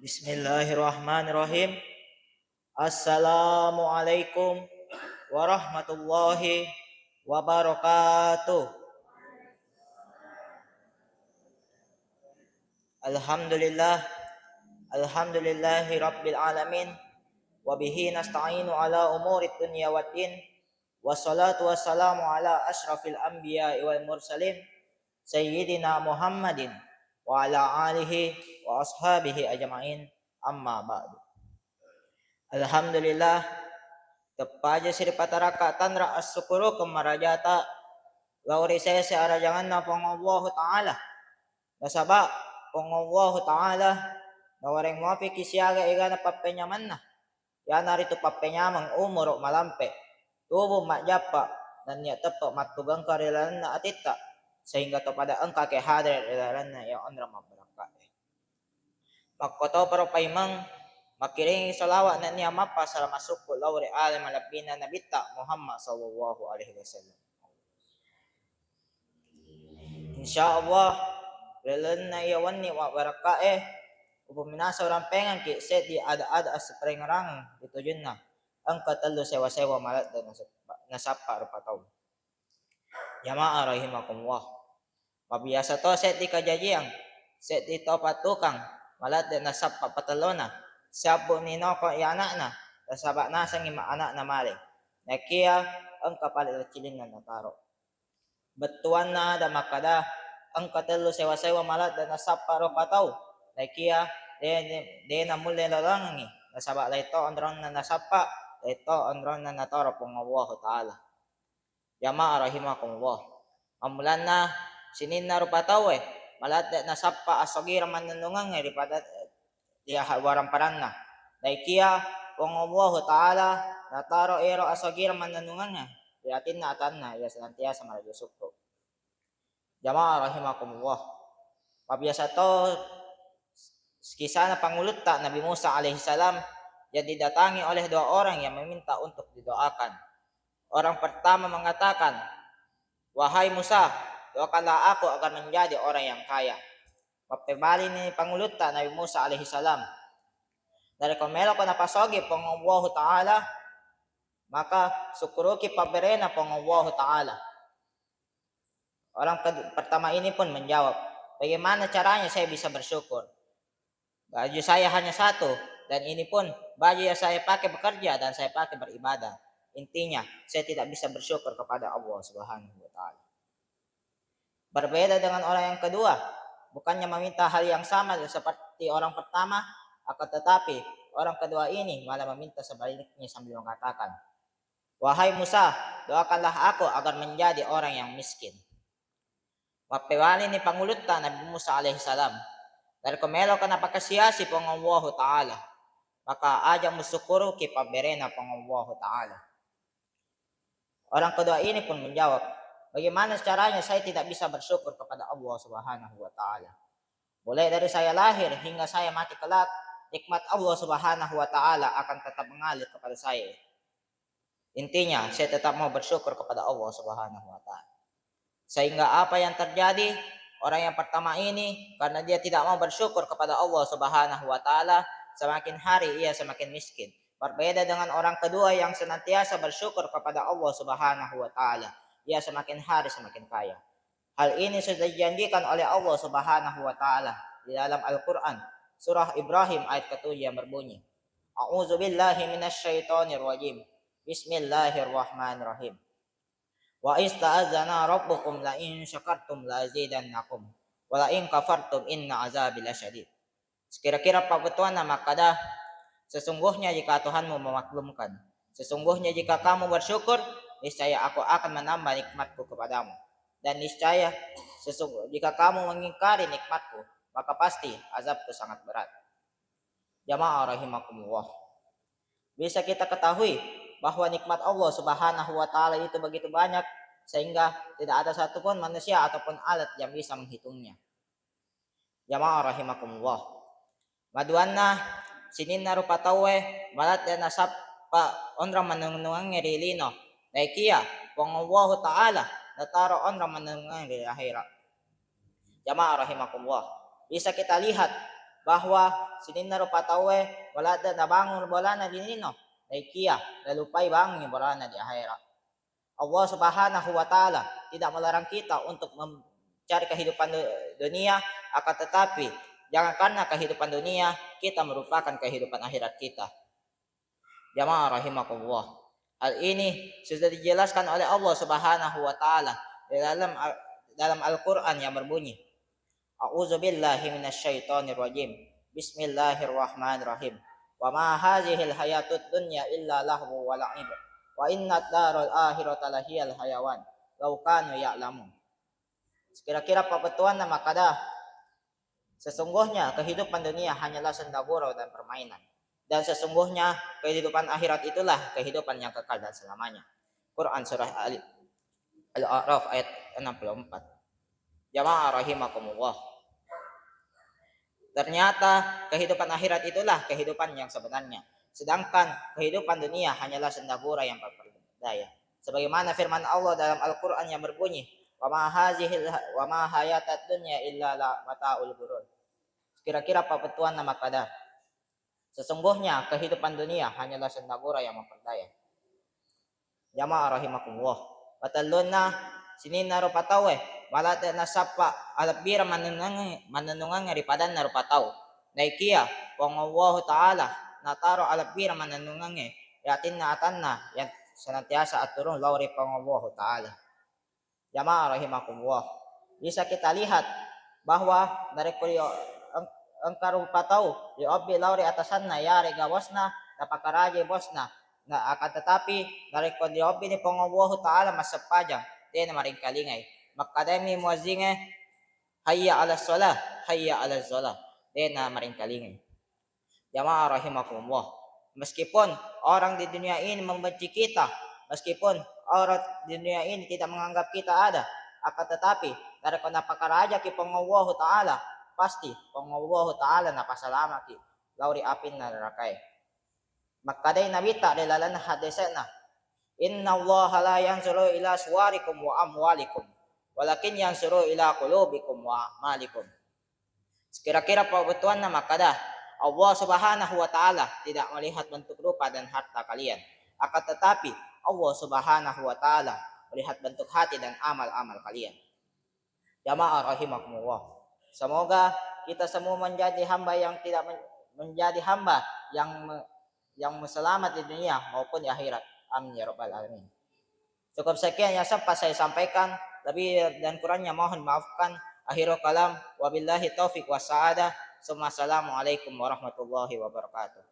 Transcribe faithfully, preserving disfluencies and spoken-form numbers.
Bismillahirrahmanirrahim. Assalamualaikum warahmatullahi wabarakatuh. Alhamdulillah. Alhamdulillahi rabbil alamin. Wa bihi nasta'inu ala umuri dunya waddin. Wassalatu wassalamu ala asyrafil anbiya'i wal mursalin, sayyidina Muhammadin wa ala alihi wa ashabihi ajma'in, amma ba'du. Alhamdulillah, teppaja siripatarakka tanra assukurukeng marajata lao ri sese arajanganna Puang Allahu Ta'ala. Nasaba Puang Allahu Ta'ala nawareng muapiki siaga egana pappenyamanna, iyanaritu pappenyameng umuru malampe, tubu majjappa, nennia teppe mattugengka ri lalenna atitta, sehingga to pada engkaki hadere ri lalenna iya onrong mabbarakkae. Makkotoparo paimeng, makkiringi salawat nennia mappasalama sukku lao ri ale malebbina Nabitta Muhammad sallallahu alaihi wasallam. Insya Allah, ri lalenna iya wenni mabbarakkae, upaminasa urampengengki seddi ada-ada assiparengerangeng ri tujunna engka tellu sewa-sewa maladde nasappa, nasappa rupa tau. Jamaah rahimakumullah. Mabiasa to seddi kajajiang, seddi to pattukang maladde nasappa patellona, siabbu ni noko i ana'na, nasaba nasengngi ma ana'na male. Nakia engka pale laccilinna nataro. Bettuanna ada makkada, engka tellu sewa-sewa maladde nasappa rupa tau, naekia de, de, de namulle lolongengngi, nasaba laito onronna nasappa, laito onronna natoro Puang Allahu Ta'ala. Jamaah rahimakumullah. Ammulanna sininna rupa tauwe maladde nasappa assogireng mannennungengnge ri pada, iya, waramparanna. Naikia Puang Allahu Ta'ala nataro ero asogireng mannennungengnge ri atinna atanna iya senantiasa maraja sukku. Jamaah rahimakumullah. Mabiasa to kisahna pangulutta Nabi Musa alaihissalam yang didatangi oleh dua orang yang meminta untuk didoakan. Orang pertama mengatakan, "Wahai Musa, doakanlah aku agar menjadi orang yang kaya." Mappebalini pangulutta Nabi Musa alaihissalam, "Narekko meloko napasogi Puang Allahu Ta'ala, maka sukkuruki pabberena Puang Allahu Ta'ala." Orang ked-, pertama ini pun menjawab, "Bagaimana caranya saya bisa bersyukur? Baju saya hanya satu, dan ini pun baju yang saya pakai bekerja dan saya pakai beribadah. Intinya, saya tidak bisa bersyukur kepada Allah Subhanahu wa Ta'ala." Berbeda dengan orang yang kedua, bukannya meminta hal yang sama seperti orang pertama, akan tetapi orang kedua ini malah meminta sebaliknya sambil mengatakan, "Wahai Musa, doakanlah aku agar menjadi orang yang miskin." Mappewalini pangulutta Nabi Musa alaihissalam, "Narekko meloka napakasiasi Puang Allahu Ta'ala, maka aja musukkuruki pabberena Puang Allahu Ta'ala." Orang kedua ini pun menjawab, "Bagaimana caranya saya tidak bisa bersyukur kepada Allah Subhanahu wa Ta'ala? Mulai dari saya lahir hingga saya mati kelak, nikmat Allah Subhanahu wa Ta'ala akan tetap mengalir kepada saya. Intinya, saya tetap mau bersyukur kepada Allah Subhanahu wa Ta'ala." Sehingga apa yang terjadi, orang yang pertama ini, karena dia tidak mau bersyukur kepada Allah Subhanahu wa Ta'ala, semakin hari ia semakin miskin. Berbeda dengan orang kedua yang senantiasa bersyukur kepada Allah Subhanahu wa Ta'ala, ia semakin hari semakin kaya. Hal ini sudah dijanjikan oleh Allah Subhanahu wa Ta'ala di dalam Al-Quran, Surah Ibrahim ayat ketujuh yang berbunyi, "A'udzubillahi minasyaitonirrajim. Bismillahirrahmanirrahim. Wa ista'adzana rabbukum la in syakartum la azidannakum, wa la in kafartum inna azabi lasyadid." Sekira-kira pabbettuanna makkada, "Sesungguhnya jika Tuhanmu memaklumkan, sesungguhnya jika kamu bersyukur, niscaya aku akan menambah nikmatku kepadamu. Dan niscaya sesungguh, jika kamu mengingkari nikmatku, maka pasti azabku sangat berat." Jamaah rahimakumullah. Bisa kita ketahui bahwa nikmat Allah Subhanahu wa Ta'ala itu begitu banyak, sehingga tidak ada satupun manusia ataupun alat yang bisa menghitungnya. Jamaah rahimakumullah. Maduanna, sininna rupa tauwe maladde nasappa onrong mannennungengnge ri lino. Naikia Puang Allahu Ta'ala nataro onrong mannennungengnge ri akhirat. Jamaah rahimakumullah. Bisa kita lihat bahwa sininna rupa tauwe maladde nabangung bolana di lino, naikia nalupai bangungi bolana di akhirat. Allah Subhanahu wa Ta'ala tidak melarang kita untuk mencari kehidupan du-, dunia, akan tetapi jangan karena kehidupan dunia kita melupakan kehidupan akhirat kita. Jamaah rahimakumullah. Hal ini sudah dijelaskan oleh Allah Subhanahu wa Ta'ala di dalam Al-, dalam Al-Quran yang berbunyi, "A'udzubillahi minasyaitonirrajim. Bismillahirrahmanirrahim. Wa ma hazihil hayatud dunya illa lahwu wa la'ib. Wa innad daral akhirata lahiyal hayawan. Law kanu ya'lamun." Sekira-kira pabbettuanna makkada, sesungguhnya kehidupan dunia hanyalah senda gurau dan permainan. Dan sesungguhnya kehidupan akhirat itulah kehidupan yang kekal dan selamanya. Quran surah Ali, Al-A'raf ayat enam puluh empat. Jamaah rahimakumullah. Ternyata kehidupan akhirat itulah kehidupan yang sebenarnya. Sedangkan kehidupan dunia hanyalah senda gurau yang terperdaya. Sebagaimana firman Allah dalam Al-Quran yang berbunyi, "Wa ma hazihil ha-, wa ma hayatud dunya illa la mataul ghurur." Kira-kira pabbettuanna makkada, sesungguhnya kehidupan dunia hanyalah senda gurau yang memperdaya. Jamaah rahimakumullah. Patellunna, sininna rupa tauwe maladde nasappa alebbireng mannennungangnge, mannennungangnge ri padanna rupa tau. Naikia Puang Allahu Ta'ala nataro alebbireng mannennungangnge ri atinna atanna yang senantiasa atturung lao ri Puang Allahu Ta'ala. Jamaah rahimakumullah. Bisa kita lihat bahwa narekko ri-, eng-, engka rupa tau riobbi lao ri atasanna, yarega bosna, napakarajai bosna. Nah, akan tetapi narekko riobbini Puang Allahu Ta'ala masseppajang, de namaringkalingai. Makkadami muazzingnge, "Hayya 'alas shalah, hayya 'alaz shalah." De namaringkalingai. Jamaah rahimakumullah. Meskipun orang di dunia ini membenci kita, meskipun orang di dunia ini tidak menganggap kita ada, akan tetapi narekko napakarajaki Puang Allahu Ta'ala, pasti Puang Allahu Ta'ala napasalamaki lao ri api nerakae. Makkedai Nabitta ri lalenna hadese'na, "Innallaha la yanzuru ila suwarikum wa amwalikum, walakin yanzuru ila qulubikum wa a'malikum." Sekira-kira pabbettuanna makkada, Allah Subhanahu wa Ta'ala tidak melihat bentuk rupa dan harta kalian, akan tetapi Allah Subhanahu wa Ta'ala melihat bentuk hati dan amal-amal kalian. Jamaah rahimakumullah. Semoga kita semua menjadi hamba yang tidak men-, menjadi hamba yang me-, yang selamat di dunia maupun di akhirat. Amin ya rabbal alamin. Cukup sekian yang sempat saya sampaikan. Lebih dan kurangnya mohon maafkan. Akhirul kalam. Wabillahi taufik wassa'adah. Summa assalamualaikum warahmatullahi wabarakatuh.